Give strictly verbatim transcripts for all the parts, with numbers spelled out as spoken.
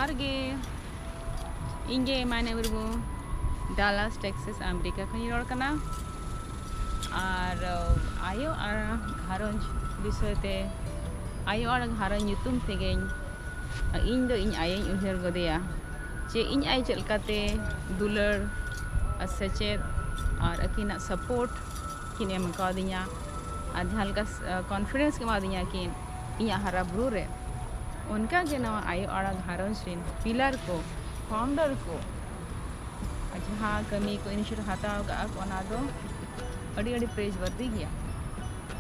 ᱡᱚᱦᱟᱨ ᱜᱮ, ᱤᱧ ᱜᱮ ᱢᱟᱭᱱᱟ ᱢᱩᱨᱢᱩ, ᱰᱟᱞᱟᱥ ᱴᱮᱠᱥᱟᱥ ᱟᱢᱮᱨᱤᱠᱟ ᱠᱷᱚᱱᱤᱧ ᱨᱚᱲ ᱠᱟᱱᱟ᱾ ᱟᱨ ᱟᱭᱳ ᱟᱨ ᱜᱷᱟᱨᱚᱸᱡᱽ ᱵᱤᱥᱚᱭ ᱛᱮ, ᱟᱭᱳ ᱟᱨ ᱜᱷᱟᱨᱚᱸᱡᱽ ᱧᱩᱛᱩᱢ ᱛᱮᱜᱮᱧ, ᱤᱧ ᱫᱚ ᱤᱧ ᱟᱭᱳᱧ ᱩᱭᱦᱟᱹᱨ ᱜᱚᱫᱮᱭᱟ, ᱡᱮ ᱤᱧ ᱟᱭᱳ ᱪᱮᱫ ᱞᱮᱠᱟᱛᱮ ᱫᱩᱞᱟᱹᱲ ᱟᱨ ᱥᱮᱪᱮᱫ ᱟᱨ ᱟᱹᱠᱤᱱᱟᱜ ᱥᱟᱯᱳᱨᱴ ᱠᱤᱱ ᱮᱢ ᱠᱟᱣᱫᱤᱧᱟ, ᱟᱨ ᱡᱟᱦᱟᱸ ᱞᱮᱠᱟ ᱠᱚᱱᱯᱷᱤᱰᱮᱱᱥ ᱠᱤᱱ ᱮᱢᱟᱫᱤᱧᱟ ᱠᱤᱱ ᱤᱧᱟᱹᱜ ᱦᱟᱨᱟ ᱵᱩᱨᱩ ᱨᱮ, ᱚᱱᱠᱟ ᱜᱮ ᱱᱚᱣᱟ ᱟᱭᱳ ᱟᱲᱟᱝ ᱜᱷᱟᱨᱚᱸᱡᱽ ᱨᱮᱱ ᱯᱤᱞᱟᱨ ᱠᱚ, ᱯᱷᱟᱣᱩᱱᱰᱟᱨ ᱠᱚ, ᱡᱟᱦᱟᱸ ᱠᱟᱹᱢᱤ ᱠᱚ ᱤᱱᱤᱥᱤᱭᱮᱴᱤᱵᱷ ᱦᱟᱛᱟᱣ ᱠᱟᱜᱼᱟ ᱠᱚ, ᱚᱱᱟ ᱫᱚ ᱟᱹᱰᱤ ᱟᱹᱰᱤ ᱯᱨᱮᱡᱽ ᱣᱟᱨᱫᱤ ᱜᱮᱭᱟ᱾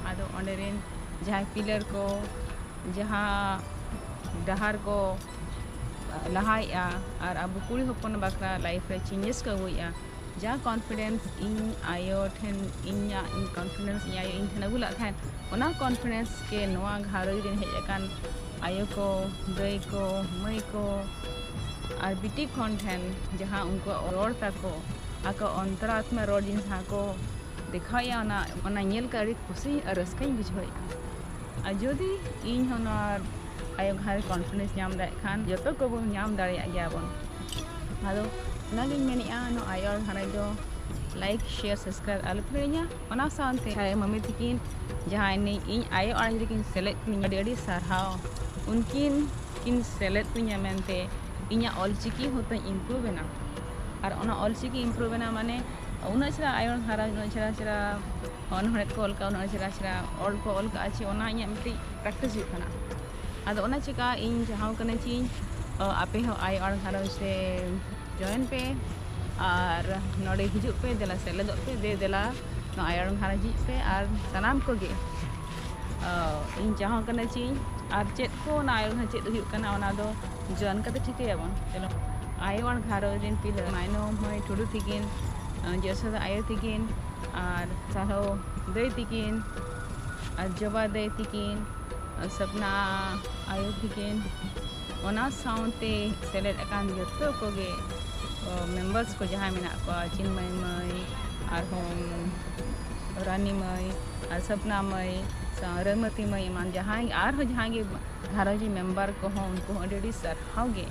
ᱟᱫᱚ ᱚᱸᱰᱮ ᱨᱮᱱ ᱡᱟᱦᱟᱸᱭ ᱯᱤᱞᱟᱨ ᱠᱚ, ᱡᱟᱦᱟᱸ ᱰᱟᱦᱟᱨ ᱠᱚ ᱞᱟᱦᱟᱭᱮᱜᱼᱟ ᱟᱨ ᱟᱵᱚ ᱠᱩᱲᱤ ᱦᱚᱯᱚᱱ ᱵᱟᱠᱷᱨᱟ ᱞᱟᱭᱤᱯᱷ ᱨᱮ ᱪᱮᱧᱡᱮᱥ ᱠᱚ ᱟᱹᱜᱩᱭᱮᱜᱼᱟ, ᱡᱟ ᱠᱚᱱᱯᱷᱤᱰᱮᱱᱥ ᱤᱧ ᱟᱭᱳ ᱴᱷᱮᱱ, ᱤᱧᱟᱹᱜ ᱠᱚᱱᱯᱷᱤᱰᱮᱱᱥ ᱤᱧ ᱟᱭᱳ ᱤᱧ ᱴᱷᱮᱱ ᱟᱹᱜᱩ ᱞᱮᱫ ᱛᱟᱦᱮᱸᱫ, ᱚᱱᱟ ᱠᱚᱱᱯᱷᱤᱰᱮᱱᱥ ᱜᱮ ᱱᱚᱣᱟ ᱜᱷᱟᱨᱚᱸᱡᱽ ᱨᱮᱱ ᱦᱮᱡ ᱟᱠᱟᱱ ᱟᱭᱳ ᱠᱚ, ᱫᱟᱹᱭ ᱠᱚ, ᱢᱟᱹᱭ ᱠᱚ ᱟᱨ ᱵᱤᱴᱤ ᱠᱷᱚᱱ ᱴᱷᱮᱱ ᱡᱟᱦᱟᱸ ᱩᱱᱠᱩᱣᱟᱜ ᱨᱚᱲ ᱛᱟᱠᱚ, ᱟᱠᱚ ᱚᱱᱛᱚᱨᱟᱛᱢᱟ ᱨᱚᱲ ᱡᱤᱱᱤᱥ ᱡᱟᱦᱟᱸ ᱠᱚ ᱫᱮᱠᱷᱟᱣᱮᱫᱼᱟ, ᱚᱱᱟ, ᱚᱱᱟ ᱧᱮᱞ ᱠᱟᱛᱮ ᱟᱹᱰᱤ ᱠᱩᱥᱤ ᱟᱨ ᱨᱟᱹᱥᱠᱟᱹᱧ ᱵᱩᱡᱷᱟᱹᱣᱮᱫᱼᱟ᱾ ᱟᱨ ᱡᱩᱫᱤ ᱤᱧ ᱦᱚᱸ ᱱᱚᱣᱟ ᱟᱭᱳ ᱜᱷᱟᱨᱚᱸᱡᱽ ᱠᱚᱱᱯᱷᱤᱰᱮᱱᱥ ᱧᱟᱢ ᱫᱟᱲᱮᱭᱟᱜ ᱠᱷᱟᱱ, ᱡᱚᱛᱚ ᱠᱚᱵᱚᱱ ᱧᱟᱢ ᱫᱟᱲᱮᱭᱟᱜ ᱜᱮᱭᱟ ᱵᱚᱱ᱾ ᱟᱫᱚ ᱚᱱᱟᱜᱤᱧ ᱢᱮᱱᱮᱫᱼᱟ, ᱱᱚᱣᱟ ᱟᱭᱳ ᱜᱷᱟᱨᱚᱸᱡᱽ ᱫᱚ ᱞᱟᱭᱤᱠ, ᱥᱮᱭᱟᱨ, ᱥᱟᱵᱥᱠᱨᱟᱭᱤᱵ ᱟᱞᱚᱯᱮ ᱦᱤᱲᱤᱧᱟ᱾ ᱚᱱᱟ ᱥᱟᱶᱛᱮ ᱟᱭᱳ ᱢᱟᱹᱢᱤ ᱛᱟᱹᱠᱤᱱ ᱡᱟᱦᱟᱸᱭ ᱱᱤ-, ᱤᱧ ᱟᱭᱳ ᱟᱲᱟᱝ ᱨᱮᱠᱤᱱ ᱥᱮᱞᱮᱫ ᱠᱤᱧ, ᱟᱹᱰᱤ ᱟᱹᱰᱤ ᱥᱟᱨᱦᱟᱣ᱾ ᱩᱱᱠᱤᱱ ᱠᱤᱱ ᱥᱮᱞᱮᱫ ᱠᱤᱧᱟ ᱢᱮᱱᱛᱮ ᱤᱧᱟᱹᱜ ᱚᱞᱪᱤᱠᱤ ᱦᱚᱸᱛᱚᱧ ᱤᱢᱯᱨᱩᱵᱷ ᱮᱱᱟ᱾ ᱟᱨ ᱚᱱᱟ ᱚᱞᱪᱤᱠᱤ ᱤᱢᱯᱨᱩᱵᱷ ᱮᱱᱟ ᱢᱟᱱᱮ ᱩᱱᱟᱹᱜ ᱪᱮᱦᱨᱟ ᱟᱭᱳ ᱜᱷᱟᱨᱚᱸᱡᱽ, ᱩᱱᱟᱹᱜ ᱪᱮᱦᱨᱟ ᱪᱮᱦᱨᱟ ᱚᱱᱚᱬᱦᱮ ᱠᱚ ᱚᱞ ᱠᱟᱜᱼᱟ, ᱩᱱᱟᱹᱜ ᱪᱮᱦᱨᱟ ᱪᱮᱦᱨᱟ ᱚᱞ ᱠᱚ ᱚᱞ ᱠᱟᱜᱼᱟ, ᱪᱮ ᱚᱱᱟ ᱤᱧᱟᱹᱜ ᱢᱤᱫᱴᱤᱡ ᱯᱨᱮᱠᱴᱤᱥ ᱦᱩᱭᱩᱜ ᱠᱟᱱᱟ᱾ ᱟᱫᱚ ᱚᱱᱟ ᱪᱤᱠᱟ ᱤᱧ ᱪᱟᱦᱟᱣ ᱠᱟᱱᱟ ᱪᱮ ᱤᱧ, ᱚ, ᱟᱯᱮ ᱦᱚᱸ ᱟᱭᱳ ᱟᱲᱟᱝ ᱜᱷᱟᱨᱚᱸᱡᱽ ᱨᱮ ᱡᱚᱭᱮᱱ ᱯᱮ ᱟᱨ ᱱᱚᱰᱮ ᱦᱤᱡᱩᱜ ᱯᱮ, ᱫᱮᱞᱟ ᱥᱮᱞᱮᱫᱚᱜ ᱯᱮ, ᱫᱮ ᱫᱮᱞᱟ ᱱᱚᱣᱟ ᱟᱭᱳ ᱟᱲᱟᱝ ᱜᱷᱟᱨᱚᱸᱡᱽ ᱦᱤᱡᱩᱜ ᱯᱮ᱾ ᱟᱨ ᱥᱟᱱᱟᱢ ᱠᱚᱜᱮ, ᱚ, ᱤᱧ ᱪᱟᱦᱟᱣ ᱠᱟᱱᱟ ᱪᱮ ᱤᱧ ᱟᱨ ᱪᱮᱫ ᱠᱚ ᱚᱱᱟ ᱟᱭᱳ ᱟᱲᱟᱝ ᱪᱮᱫ ᱦᱩᱭᱩᱜ ᱠᱟᱱᱟ, ᱚᱱᱟ ᱫᱚ ᱡᱚᱭᱮᱱ ᱠᱟᱛᱮ ᱴᱷᱤᱠᱟᱹᱭᱟᱵᱚᱱ᱾ ᱪᱚᱞᱚ, ᱟᱭᱳ ᱟᱨ ᱜᱷᱟᱨᱚᱸᱡᱽ ᱨᱮᱱ ᱯᱤᱞᱟᱨ ᱢᱟᱭᱱᱚ ᱢᱟᱹᱭ ᱴᱩᱰᱩ ᱛᱤᱠᱤᱱ, ᱡᱚᱥᱳᱫᱟ ᱟᱭᱳ ᱛᱤᱠᱤᱱ, ᱟᱨ ᱥᱟᱨᱦᱟᱣ ᱫᱟᱹᱭ ᱛᱤᱠᱤᱱ, ᱟᱨ ᱡᱚᱵᱟ ᱫᱟᱹᱭ ᱛᱤᱠᱤᱱ, ᱟᱨ ᱥᱟᱯᱱᱟ ᱟᱭᱳ ᱛᱤᱠᱤᱱ, ᱚᱱᱟ ᱥᱟᱶᱛᱮ ᱥᱮᱞᱮᱫ ᱟᱠᱟᱱ ᱡᱚᱛᱚ ᱠᱚᱜᱮ, ᱚ, ᱢᱮᱢᱵᱟᱨᱥ ᱠᱚ ᱡᱟᱦᱟᱸᱭ ᱢᱮᱱᱟᱜ ᱠᱚᱣᱟ, ᱪᱤᱱᱢᱚᱭ ᱢᱟᱹᱭ, ᱟᱨᱦᱚᱸ ᱨᱟᱱᱤ ᱢᱟᱹᱭ, ᱟᱨ ᱥᱟᱯᱱᱟ ᱢᱟᱹᱭ, ᱥᱟ-, ᱨᱟᱹᱢᱟᱹᱛᱤ ᱢᱟᱹᱭ, ᱮᱢᱟᱱ ᱡᱟᱦᱟᱸᱭ, ᱟᱨᱦᱚᱸ ᱡᱟᱦᱟᱸᱭ ᱜᱮ ᱜᱷᱟᱨᱚᱸᱡᱽ ᱢᱮᱢᱵᱟᱨ ᱠᱚᱦᱚᱸ, ᱩᱱᱠᱩ ᱦᱚᱸ ᱟᱹᱰᱤ ᱟᱹᱰᱤ ᱥᱟᱨᱦᱟᱣ ᱜᱮ᱾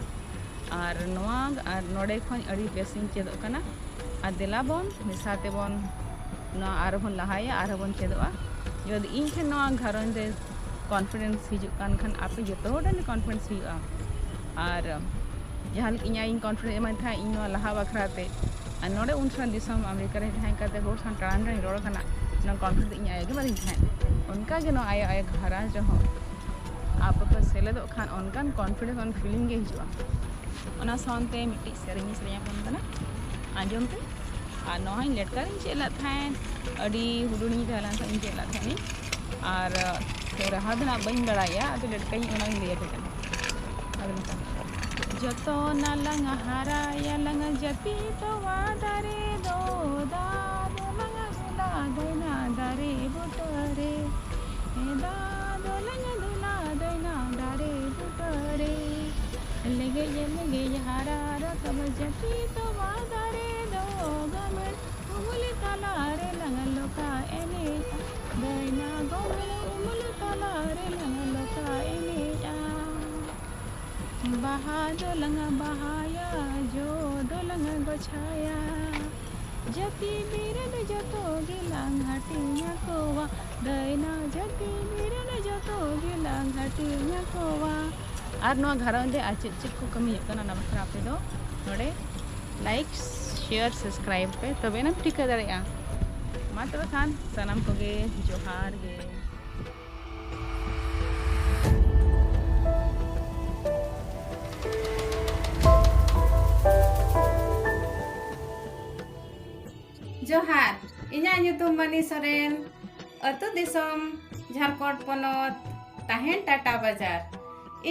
ᱟᱨ ᱱᱚᱣᱟ ᱟᱨ ᱱᱚᱰᱮ ᱠᱷᱚᱱ ᱟᱹᱰᱤ ᱵᱮᱥᱤᱧ ᱪᱮᱫᱚᱜ ᱠᱟᱱᱟ᱾ ᱟᱨ ᱫᱮᱞᱟ ᱵᱚᱱ ᱢᱮᱥᱟ ᱛᱮᱵᱚᱱ ᱱᱚᱣᱟ ᱟᱨᱦᱚᱸ ᱞᱟᱦᱟᱭᱟ, ᱟᱨᱦᱚᱸ ᱵᱚᱱ ᱪᱮᱫᱚᱜᱼᱟ᱾ ᱡᱩᱫᱤ ᱤᱧ ᱴᱷᱮᱱ ᱱᱚᱣᱟ ᱜᱷᱟᱨᱚᱸᱡᱽ ᱨᱮ confidence ᱦᱤᱡᱩᱜ ᱠᱟᱱ ᱠᱷᱟᱱ, ᱟᱯᱮ ᱡᱚᱛᱚ ᱦᱚᱲ ᱴᱷᱮᱱ confidence ᱦᱩᱭᱩᱜᱼᱟ᱾ ᱟᱨ ᱡᱟᱦᱟᱸ ᱞᱮᱠᱟ ᱤᱧ ᱟᱭᱳᱧ confidence ᱮᱢᱟᱭ ᱛᱟᱦᱮᱸᱫ ᱤᱧ ᱱᱚᱣᱟ ᱞᱟᱦᱟ ᱵᱟᱠᱷᱨᱟ ᱛᱮ, ᱟᱨ ᱱᱚᱰᱮ ᱩᱱ ᱥᱚᱢᱚᱭ ᱫᱤᱥᱚᱢ ᱟᱢᱮᱨᱤᱠᱟ ᱨᱮ ᱛᱟᱦᱮᱸ ᱠᱟᱛᱮ ᱦᱚᱲ ᱥᱟᱶ ᱴᱟᱲᱟᱝ ᱴᱟᱲᱟᱝ ᱨᱚᱲ ᱠᱟᱱᱟ, ᱱᱚᱣᱟ confidence ᱤᱧ ᱟᱭᱳ ᱜᱮ ᱮᱢᱟᱫᱤᱧ ᱛᱟᱦᱮᱸᱫ᱾ ᱚᱱᱠᱟ ᱜᱮ ᱱᱚᱣᱟ ᱟᱭᱳ ᱟᱭᱳ ᱜᱷᱟᱨᱚᱸᱡᱽ ᱨᱮᱦᱚᱸ ᱟᱯᱮ ᱯᱮ ᱥᱮᱞᱮᱫᱚᱜ ᱠᱷᱟᱱ ᱚᱱᱠᱟᱱ confidence, ᱚᱱᱟ feeling ᱜᱮ ᱦᱤᱡᱩᱜᱼᱟ᱾ ᱚᱱᱟ ᱥᱟᱶᱛᱮ ᱢᱤᱫᱴᱤᱡ ᱥᱮᱨᱮᱧ ᱤᱧ ᱥᱮᱨᱮᱧ ᱟᱵᱚᱱ ᱠᱟᱱᱟ, ᱟᱸᱡᱚᱢ ᱯᱮ᱾ ᱟᱨ ᱱᱚᱣᱟ ᱦᱚᱸᱧ ᱞᱮᱴᱠᱟᱨᱤᱧ ᱪᱮᱫ ᱞᱮᱫ ᱛᱟᱦᱮᱸᱫ, ᱟᱹᱰᱤ ᱦᱩᱰᱤᱧ ᱤᱧ ᱛᱟᱦᱮᱸ ᱞᱮᱱ ᱠᱷᱟᱱ ᱤᱧ ᱪᱮᱫ ᱞᱮᱫ ᱛᱟᱦᱮᱸᱫ᱾ ᱟᱨ ᱨᱟᱦᱟ ᱫᱚ ᱱᱟᱜ ᱵᱟᱹᱧ ᱵᱟᱲᱟᱭᱟ, ᱟᱫᱚ ᱞᱮᱴᱠᱟᱧ ᱚᱱᱟᱧ ᱞᱟᱹᱭ ᱟᱯᱮ ᱠᱟᱱᱟ᱾ ᱟᱫᱚ ᱱᱚᱝᱠᱟ, ᱡᱚᱛᱚ ᱱᱟᱞᱟᱝ ᱦᱟᱨᱟᱭᱟᱞᱟᱝ ᱡᱟᱹᱛᱤ ᱛᱚᱣᱟ ᱫᱟᱨᱮ ᱫᱚ, ᱫᱟ ᱫᱚᱞᱟᱝ ᱫᱩᱞᱟ ᱫᱟᱹᱭᱱᱟ ᱫᱟᱨᱮ ᱵᱩᱴᱟᱹᱨᱮ, ᱫᱟ ᱫᱚᱞᱟᱝ ᱫᱩᱞᱟ ᱫᱟᱹᱭᱱᱟ ᱫᱟᱨᱮ ᱵᱩᱴᱟᱹᱨᱮ᱾ ᱞᱮᱜᱮᱡ ᱞᱮᱜᱮᱡ ᱦᱟᱨᱟ ᱨᱟᱠᱟᱵ ᱡᱟᱹᱛᱤ ᱛᱚᱣᱟ ᱫᱟᱨᱮ ᱫᱚ, ᱜᱚᱢᱮᱲ ᱩᱢᱩᱞ ᱛᱟᱞᱟᱨᱮ ᱞᱟᱝ ᱞᱚᱠᱟ ᱮᱱᱮᱡᱼᱟ᱾ ᱫᱟᱹᱭᱱᱟ ᱜᱚᱢᱮᱲ ᱩᱢᱩᱞ ᱛᱟᱞᱟᱨᱮ ᱞᱟᱝ ᱞᱚᱠᱟ ᱮᱱᱮᱡᱼᱟ᱾ ᱵᱟᱦᱟ ᱫᱚᱞᱟᱝ ᱵᱟᱦᱟᱭᱟ, ᱡᱚ ᱫᱚᱞᱟᱝ ᱜᱚᱪᱷᱟᱭᱟ᱾ ᱡᱟᱹᱛᱤ ᱵᱤᱨᱟᱹᱫ ᱡᱚᱛᱚ ᱜᱮᱞᱟᱝ ᱦᱟᱹᱴᱤᱧ ᱟᱠᱚᱣᱟ᱾ ᱫᱟᱹᱭᱱᱟ ᱡᱟᱹᱛᱤ ᱵᱤᱨᱟᱹᱫ ᱡᱚᱛᱚ ᱜᱮᱞᱟᱝ ᱦᱟᱹᱴᱤᱧ ᱟᱠᱚᱣᱟ᱾ ᱟᱨ ᱱᱚᱣᱟ ᱜᱷᱟᱨᱚᱸᱡᱽ ᱨᱮ ᱟᱨ ᱪᱮᱫ ᱪᱮᱫ ᱠᱚ ᱠᱟᱹᱢᱤ ᱦᱩᱭᱩᱜ ᱠᱟᱱᱟ, ᱚᱱᱟ ᱵᱟᱠᱷᱨᱟ ᱟᱯᱮ ᱫᱚ ᱱᱚᱰᱮ like, share, subscribe ᱯᱮ, ᱛᱚᱵᱮ ᱮᱱᱟᱢ ᱴᱷᱤᱠᱟᱹ ᱫᱟᱲᱮᱭᱟᱜᱼᱟ᱾ ᱢᱟ ᱛᱚᱵᱮ ᱠᱷᱟᱱ ᱥᱟᱱᱟᱢ ᱠᱚᱜᱮ ᱡᱚᱦᱟᱨ ᱜᱮ᱾ ᱡᱚᱦᱟᱨ, ᱤᱧᱟᱹᱜ ᱧᱩᱛᱩᱢ ᱢᱟᱹᱱᱤ ᱥᱚᱨᱮᱱ, ᱟᱹᱛᱩ ᱫᱤᱥᱚᱢ ᱡᱷᱟᱲᱠᱷᱚᱸᱰ ᱯᱚᱱᱚᱛ, ᱛᱟᱦᱮᱱ ᱴᱟᱴᱟ ᱵᱟᱡᱟᱨ᱾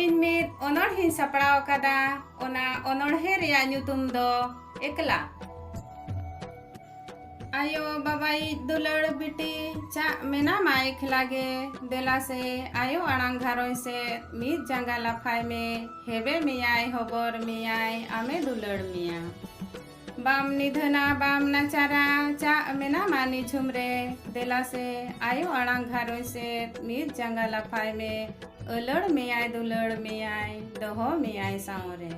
ᱤᱧ ᱢᱤᱫ ᱚᱱᱚᱬᱦᱮᱧ ᱥᱟᱯᱲᱟᱣ ᱟᱠᱟᱫᱟ, ᱚᱱᱟ ᱚᱱᱚᱬᱦᱮ ᱨᱮᱭᱟᱜ ᱧᱩᱛᱩᱢ ᱫᱚ ᱮᱠᱞᱟ᱾ ᱟᱭᱳ ᱵᱟᱵᱟᱭᱤᱡ ᱫᱩᱞᱟᱹᱲ ᱵᱤᱴᱤ, ᱪᱟᱜ ᱢᱮᱱᱟᱢᱟ ᱮᱠᱞᱟ ᱜᱮ, ᱫᱮᱞᱟ ᱥᱮ ᱟᱭᱳ ᱟᱲᱟᱝ ᱜᱷᱟᱨᱚᱸᱡᱽ ᱥᱮᱫ ᱢᱤᱫ ᱡᱟᱸᱜᱟ ᱞᱟᱯᱷᱟᱭ ᱢᱮ, ᱦᱮᱵᱮ ᱢᱮᱭᱟᱭ, ᱦᱚᱵᱚᱨ ᱢᱮᱭᱟᱭ, ᱟᱢᱮ ᱫᱩᱞᱟᱹᱲ ᱢᱮᱭᱟ᱾ ᱵᱟᱢ ᱱᱤᱫᱷᱟᱹᱱᱟ, ᱵᱟᱢ ᱱᱟᱪᱟᱨᱟ, ᱪᱟᱜ ᱢᱮᱱᱟᱢᱟ ᱱᱤᱡᱷᱩᱢ ᱨᱮ, ᱫᱮᱞᱟ ᱥᱮ ᱟᱭᱳ ᱟᱲᱟᱝ ᱜᱷᱟᱨᱚᱸᱡᱽ ᱥᱮᱫ ᱢᱤᱫ ᱡᱟᱸᱜᱟ ᱞᱟᱯᱷᱟᱭ ᱢᱮ, ᱟᱹᱞᱟᱹᱲ ᱢᱮᱭᱟᱭ, ᱫᱩᱞᱟᱹᱲ ᱢᱮᱭᱟᱭ, ᱫᱚᱦᱚ ᱢᱮᱭᱟᱭ ᱥᱟᱶ ᱨᱮ᱾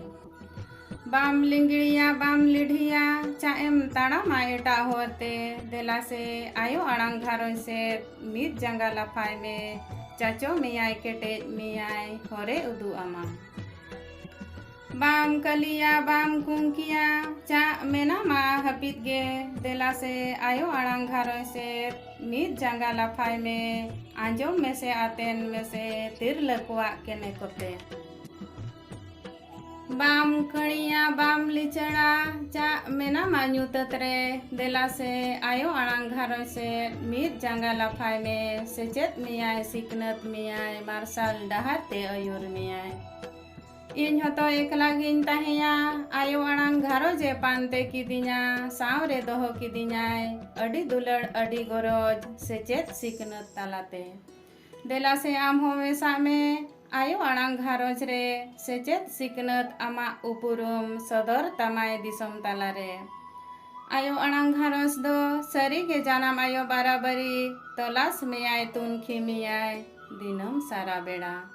ᱵᱟᱢ ᱞᱤᱸᱜᱤᱲᱤᱭᱟ, ᱵᱟᱢ ᱞᱤᱰᱷᱤᱭᱟ, ᱪᱟᱜ ᱮᱢ ᱛᱟᱲᱟᱢᱟ ᱮᱴᱟᱜ ᱦᱚᱨ ᱛᱮ᱾ ᱫᱮᱞᱟ ᱥᱮ ᱟᱭᱳ ᱟᱲᱟᱝ ᱜᱷᱟᱨᱚᱸᱡᱽ ᱥᱮᱫ ᱢᱤᱫ ᱡᱟᱸᱜᱟ ᱞᱟᱯᱷᱟᱭ ᱢᱮ᱾ ᱪᱟᱪᱚ ᱢᱮᱭᱟᱭ, ᱠᱮᱴᱮᱡ ᱢᱮᱭᱟᱭ, ᱦᱚᱨᱮ ᱩᱫᱩᱜ ᱟᱢᱟ᱾ ᱵᱟᱢ ᱠᱟᱹᱞᱤᱭᱟ, ᱵᱟᱢ ᱠᱩᱝᱠᱤᱭᱟ, ᱪᱟᱜ ᱢᱮᱱᱟᱢᱟ ᱦᱟᱹᱯᱤᱫ ᱜᱮ᱾ ᱫᱮᱞᱟ ᱥᱮ ᱟᱭᱳ ᱟᱲᱟᱝ ᱜᱷᱟᱨᱚᱸᱡᱽ ᱥᱮᱫ ᱢᱤᱫ ᱡᱟᱸᱜᱟ ᱞᱟᱯᱷᱟᱭ ᱢᱮ᱾ ᱟᱸᱡᱚᱢ ᱢᱮᱥᱮ, ᱟᱛᱮᱱ ᱢᱮᱥᱮ, ᱛᱤᱨᱞᱟᱹ ᱠᱚᱣᱟᱜ ᱠᱮᱱᱮ ᱠᱚᱛᱮ᱾ ᱵᱟᱢ ᱠᱟᱹᱲᱤᱭᱟ, ᱵᱟᱢ ᱞᱤᱪᱟᱹᱲᱟ, ᱪᱟᱜ ᱢᱮᱱᱟᱢᱟ ᱧᱩᱛᱟᱹᱛ ᱨᱮ᱾ ᱫᱮᱞᱟ ᱥᱮ ᱟᱭᱳ ᱟᱲᱟᱝ ᱜᱷᱟᱨᱚᱸᱡᱽ ᱥᱮᱫ ᱢᱤᱫ ᱡᱟᱸᱜᱟ ᱞᱟᱯᱷᱟᱭ ᱢᱮ᱾ ᱥᱮᱪᱮᱫ ᱢᱮᱭᱟᱭ, ᱥᱤᱠᱷᱱᱟᱹᱛ ᱢᱮᱭᱟᱭ, ᱢᱟᱨᱥᱟᱞ ᱰᱟᱦᱟᱨ ᱛᱮ ᱟᱹᱭᱩᱨ ᱢᱮᱭᱟᱭ᱾ ᱤᱧ ᱦᱚᱸᱛᱚ ᱮᱠᱞᱟ ᱜᱤᱧ ᱛᱟᱦᱮᱸᱭᱟ, ᱟᱭᱳ ᱟᱲᱟᱝ ᱜᱷᱟᱨᱚᱸᱡᱽ ᱮ ᱯᱟᱱᱛᱮ ᱠᱤᱫᱤᱧᱟ, ᱥᱟᱶ ᱨᱮ ᱫᱚᱦᱚ ᱠᱤᱫᱤᱧᱟᱭ, ᱟᱹᱰᱤ ᱫᱩᱞᱟᱹᱲ, ᱟᱹᱰᱤ ᱜᱚᱨᱚᱡᱽ, ᱥᱮᱪᱮᱫ ᱥᱤᱠᱷᱱᱟᱹᱛ ᱛᱟᱞᱟᱛᱮ᱾ ᱫᱮᱞᱟ ᱥᱮ ᱟᱢ ᱦᱚᱸ ᱢᱮᱥᱟᱜ ᱢᱮ ᱟᱭᱳ ᱟᱲᱟᱝ ᱜᱷᱟᱨᱚᱸᱡᱽ ᱨᱮ᱾ ᱥᱮᱪᱮᱫ ᱥᱤᱠᱷᱱᱟᱹᱛ ᱟᱢᱟᱜ ᱩᱯᱩᱨᱩᱢ ᱥᱚᱫᱚᱨ ᱛᱟᱢᱟᱭ ᱫᱤᱥᱚᱢ ᱛᱟᱞᱟᱨᱮ᱾ ᱟᱭᱳ ᱟᱲᱟᱝ ᱜᱷᱟᱨᱚᱸᱡᱽ ᱫᱚ ᱥᱟᱹᱨᱤ ᱜᱮ ᱡᱟᱱᱟᱢ ᱟᱭᱳ ᱵᱟᱨᱟᱵᱟᱹᱨᱤ, ᱛᱚᱞᱟᱥ ᱢᱮᱭᱟᱭ, ᱛᱩᱱᱠᱷᱤ ᱢᱮᱭᱟᱭ ᱫᱤᱱᱟᱹᱢ ᱥᱟᱨᱟ ᱵᱮᱲᱟ᱾